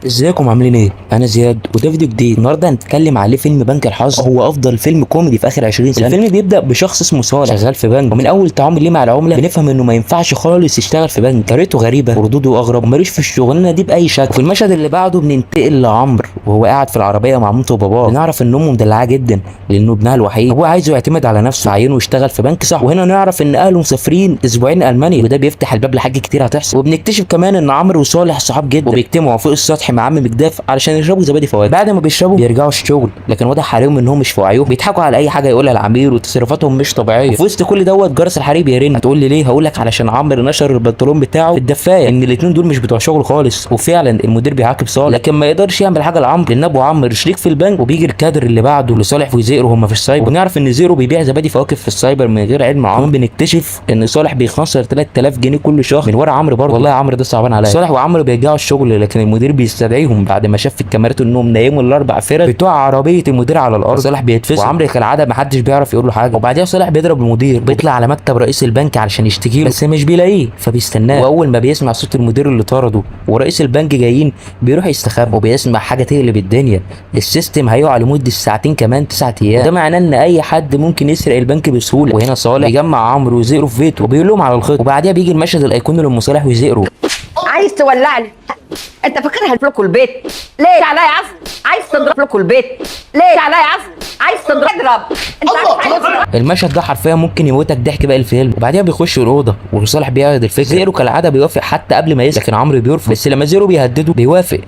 ازيكم عاملين ايه؟ انا زياد وده فيديو جديد. النهارده هنتكلم عليه فيلم بنك الحظ، هو افضل فيلم كوميدي في اخر 20 سنة. الفيلم بيبدا بشخص اسمه صالح شغال في بنك، ومن اول تعامل ليه مع العملة بنفهم انه ما ينفعش خالص يشتغل في بنك. طريقته غريبة وردوده اغرب ومالوش في الشغلانة دي باي شكل. في المشهد اللي بعده بننتقل لعمرو وهو قاعد في العربية مع مامته وباباه. بنعرف ان امه مدلعاه جدا لانه ابنها الوحيد، هو عايزه يعتمد على نفسه، عينه يشتغل في بنك صح. وهنا نعرف ان اهله مسافرين اسبوعين المانيا، وده بيفتح الباب لحاجات كتير هتحصل. وبنكتشف كمان ان عمرو وصالح صحاب جدا، وبيجتمعوا فوق السطح مع عم مجداف علشان يشربوا زبادي فواكه. بعد ما بيشربوا بيرجعوا الشغل، لكن واضح عليهم انهم مش في وعيهم، بيضحكوا على اي حاجة يقولها العميل وتصرفاتهم مش طبيعية. وفي وسط كل دوت جرس الحريق بيرن. هتقول لي ليه؟ هقول لك علشان عمرو نشر البنطلون بتاعه في الدفايه، ان الاثنين دول مش بتوع شغل خالص. وفعلا المدير بيعاقب صالح، لكن ما يقدرش يعمل حاجة لعمرو لان ابو عمرو شريك في البنك. وبيجي الكادر اللي بعده لصالح وزئرو هما في السايبر، وبنعرف ان زئرو بيبيع زبادي فواكه في السايبر من غير علم عمرو. بنكتشف ان صالح بيخسر 3000 جنيه كل شهر من ورا عمرو برضه. والله عمرو ده صعبان عليا. صالح وعمرو بيرجعوا الشغل، لكن المدير بيستدعيهم بعد ما شاف في الكاميرات انهم نايموا الاربع فرد بتوع عربية المدير على الارض. صالح بيتفصل وعمرو كالعادة ما حدش بيعرف يقول له حاجة. وبعديها صالح بيضرب المدير، بيطلع على مكتب رئيس البنك علشان يشتكي له، بس مش بيلاقيه فبيستناه. واول ما بيسمع صوت المدير اللي طرده ورئيس البنك جايين بيروح يستخبى، وبيسمع حاجة تقلب الدنيا. ال system هيقع لمدة ساعتين كمان 9 ايام، ده معناه ان اي حد ممكن يسرق البنك بسهولة. وهنا صالح بيجمع عمرو وزئرو في بيته وبيقول لهم على الخطة. وبعديها بيجي المشهد الايقوني لام صالح وزئرو. عايز تولعني؟ انت فاكرها لكم البيت ليه؟ عليا عفو، عايز تضرب لكم البيت ليه؟ عليا عفو، عايز تضرب انت عارف. المشهد ده حرفيا ممكن يموتك ضحك باقي الفيلم. وبعديها بيخش الاوضة وصالح بيعرض الفكرة. زئرو كالعادة بيوافق حتى قبل ما يسأل، لكن عمرو بيرفض، بس لما زئرو بيهدده بيوافق.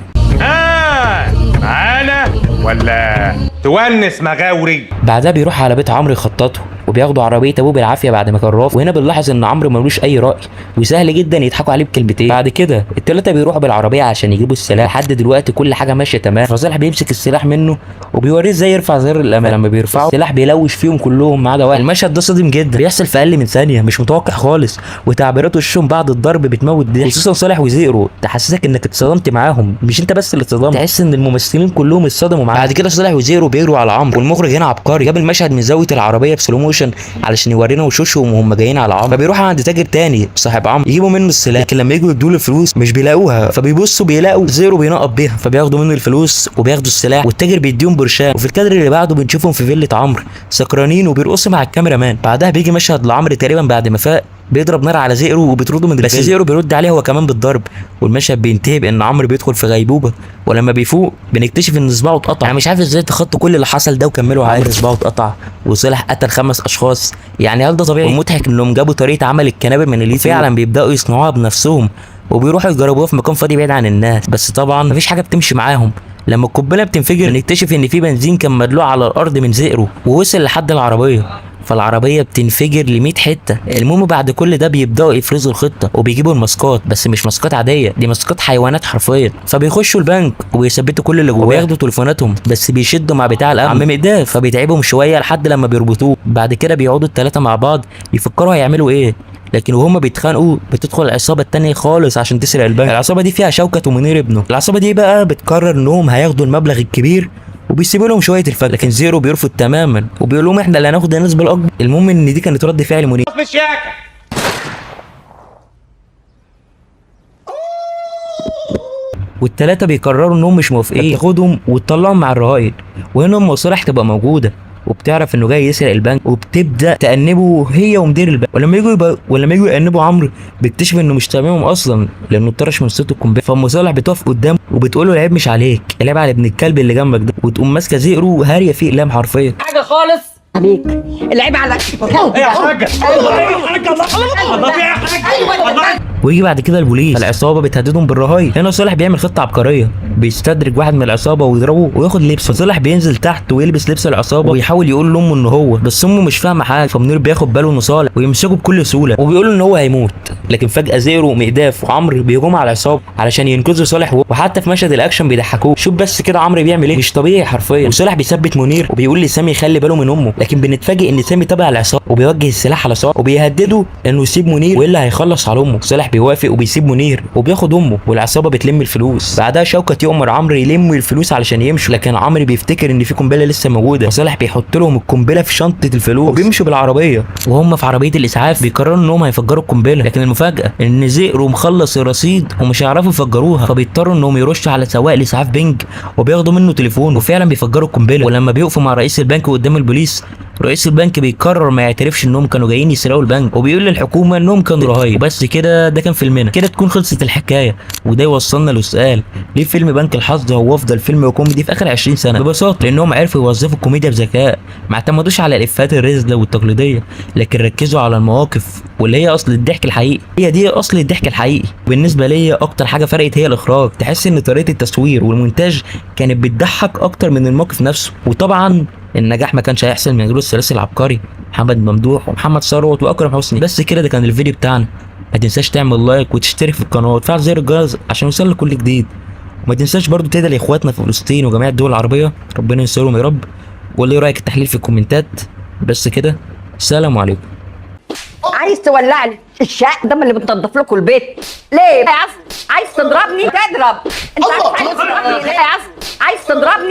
معانا ولا تونس مغاوري؟ بعدها بيروح على بيت عمرو يخططه، وبياخدوا عربية ابوه بالعافية بعد ما كان رافض. وهنا بنلاحظ ان عمرو ملوش اي راي وسهل جدا يضحكوا عليه بكلمتين. بعد كده الثلاثة بيروحوا بالعربية عشان يجيبوا السلاح. لحد دلوقتي كل حاجة ماشية تمام. فصالح بيمسك السلاح منه وبيوريه ازاي يرفع زر الامان. لما بيرفعه السلاح بيلوش فيهم كلهم ما عدا واحد. المشهد ده صادم جدا، بيحصل في اقل من ثانية، مش متوقع خالص. وتعبيرات وشهم بعد الضرب بتموت ضحك، خصوصا صالح وزئرو، تحسسك انك اتصدمت معاهم، مش انت بس اللي اتصدمت، تحس ان الممثلين كلهم اتصدموا معاهم. بعد كده صالح وزئرو بيجروا على عمرو، والمخرج هنا عبقري، جاب المشهد من زاوية العربية ب slow motion علشان يورينا وشوشهم وهم جايين على عمرو. فبيروحوا عند تاجر تاني صاحب عمرو يجيبوا منه السلاح، لكن لما يجوا يدوا له الفلوس مش بيلاقوها، فبيبصوا بيلاقوا زيرو بينقط بيها، فبياخدوا منه الفلوس وبياخدوا السلاح، والتاجر بيديهم برشام. وفي الكادر اللي بعده بنشوفهم في فيلة عمرو سكرانين وبيرقصوا مع الكاميرا مان. بعدها بيجي مشهد لعمرو تقريبا بعد ما فاق، بيضرب نار على زئرو وبيطرده من الفيلا، بس زئرو بيرد عليه هو كمان بالضرب. والمشهد بينتهي بان عمرو بيدخل في غيبوبة، ولما بيفوق بنكتشف ان صباعه اتقطع. انا مش عارف ازاي تخطوا كل اللي حصل ده وكملوا عادي. صباعه اتقطع وصالح قتل 5 اشخاص، يعني هل ده طبيعي؟ والمضحك انهم جابوا طريقه عمل الكنابل من اليوتيوب، فعلا بيبداوا يصنعوها بنفسهم وبيروحوا يجربوها في مكان فاضي بعيد عن الناس، بس طبعا مفيش حاجة بتمشي معاهم. لما القنبلة بتنفجر بنكتشف ان في بنزين كان مدلوع على الارض من زئرو ووصل لحد العربية، فالعربيه بتنفجر ل 100 حتة. المهم بعد كل ده بيبداوا يفرزوا الخطة وبيجيبوا الماسكات، بس مش ماسكات عادية، دي ماسكات حيوانات حرفيا. فبيخشوا البنك وبيثبتوا كل اللي جواه وبياخدوا تليفوناتهم، بس بيشدوا مع بتاع الامن عم مقداف، فبيتعبهم شوية لحد لما بيربطوه. بعد كده بيقعدوا الثلاثة مع بعض يفكروا هيعملوا ايه، لكن وهما بيتخانقوا بتدخل العصابة التانية خالص عشان تسرق البنك. العصابة دي فيها شوكت ومنير ابنه. العصابة دي بقى بتقرر انهم هياخدوا المبلغ الكبير وبيسيبوا لهم شوية الفجر، لكن زيرو بيرفض تماما وبيقول لهم احنا اللي هناخد النسبة الاكبر. المهم ان دي كانت رد فعل منير. مش ياكل. والتلاته بيقرروا انهم مش موافقين، تاخدهم وتطلعهم مع الرهائن. وهنا ام صالح تبقى موجودة وبتعرف انه جاي يسرق البنك، وبتبدا تأنبه هي ومدير البنك. ولما يجوا يأنبوا عمرو بيكتشف انه مش تمامهم اصلا لانه اتطرش من صوت القنبلة. فام صالح بتقف قدامه وبتقول له العيب مش عليك، العيب على ابن الكلب اللي جنبك ده، وتقوم ماسكه زئرو هاريه فيه اقلام حرفيا. حاجة خالص عليك، العيب على يا حاجة الله الله يا حاجة. ويجي بعد كده البوليس، العصابة بتهددهم بالرهاين. هنا صالح بيعمل خطه عبقرية، بيستدرج واحد من العصابة ويضربه وياخد لبسه. فصالح بينزل تحت ويلبس لبس العصابة ويحاول يقول لامه ان هو، بس امه مش فاهمه حاجة. فمنير بياخد باله انه صالح ويمسكه بكل سهولة وبيقول ان هو هيموت. لكن فجاة زئرو ومقداف وعمرو بيهجموا على العصابة علشان ينقذوا صالح، وحتى في مشهد الاكشن بيضحكوه. شوف بس كده عمرو بيعمل ايه، مش طبيعي حرفيا. وصالح بيثبت منير وبيقول لسامي يخلي باله من امه، لكن لكن بنتفاجئ ان سامي تبع العصابة وبيوجه السلاح على صالح وبيهدده انه يسيب منير والا هيخلص على امه. صالح بيوافق وبيسيب منير وبياخد امه، والعصابه بتلم الفلوس. بعدها شوكت يؤمر عمرو يلم الفلوس علشان يمشوا، لكن عمرو بيفتكر ان في قنبلة لسه موجودة، وصالح بيحط لهم القنبلة في شنطه الفلوس وبيمشوا بالعربية. وهم في عربية الاسعاف بيقرروا انهم هيفجروا القنبلة، لكن المفاجاة ان زئرو مخلص الرصيد ومش هيعرفوا يفجروها، فبيضطروا انهم يرشوا على سواق الاسعاف بنج وبياخدوا منه تليفون، وفعلا بيفجروا القنبلة. ولما بيقفوا مع رئيس البنك قدام البوليس، رئيس البنك بيقرر ما يعترفش انهم كانوا جايين يسرقوا البنك، وبيقول للحكومة انهم كانوا رهاين. وبس كده، ده كان فيلمنا. كده تكون خلصت الحكاية، وده يوصلنا للسؤال: ليه فيلم بنك الحظ هو افضل فيلم كوميدي في اخر 20 سنة؟ ببساطة لانهم عرفوا يوظفوا الكوميديا بذكاء، ما اعتمدوش على الافيهات الرذله والتقليديه، لكن ركزوا على المواقف واللي هي اصل الضحك الحقيقي. هي دي اصل الضحك الحقيقي. بالنسبة ليا اكتر حاجة فرقت هي الاخراج، تحس ان طريقه التصوير والمونتاج كانت بتضحك اكتر من الموقف نفسه. وطبعا النجاح ما كانش هيحصل من غير الثلاثي العبقري محمد ممدوح ومحمد ثروت واكرم حسني. بس كده، ده كان الفيديو بتاعنا. ما تنساش تعمل like وتشترك في القناة وتفعل زر الجرس عشان يوصلك كل جديد، وما تنساش برضو تدعي لاخواتنا في فلسطين وجميع الدول العربية، ربنا ينصرهم يا رب. وقول لي رايك التحليل في الكومنتات. بس كده، سلام عليكم. عايز تولع لي الشقة ده اللي بتنضف لكم البيت ليه يا عفو؟ عايز تضربني؟ تضرب. انت عايز تضربني ليه يا عفو؟ عايز تضربني؟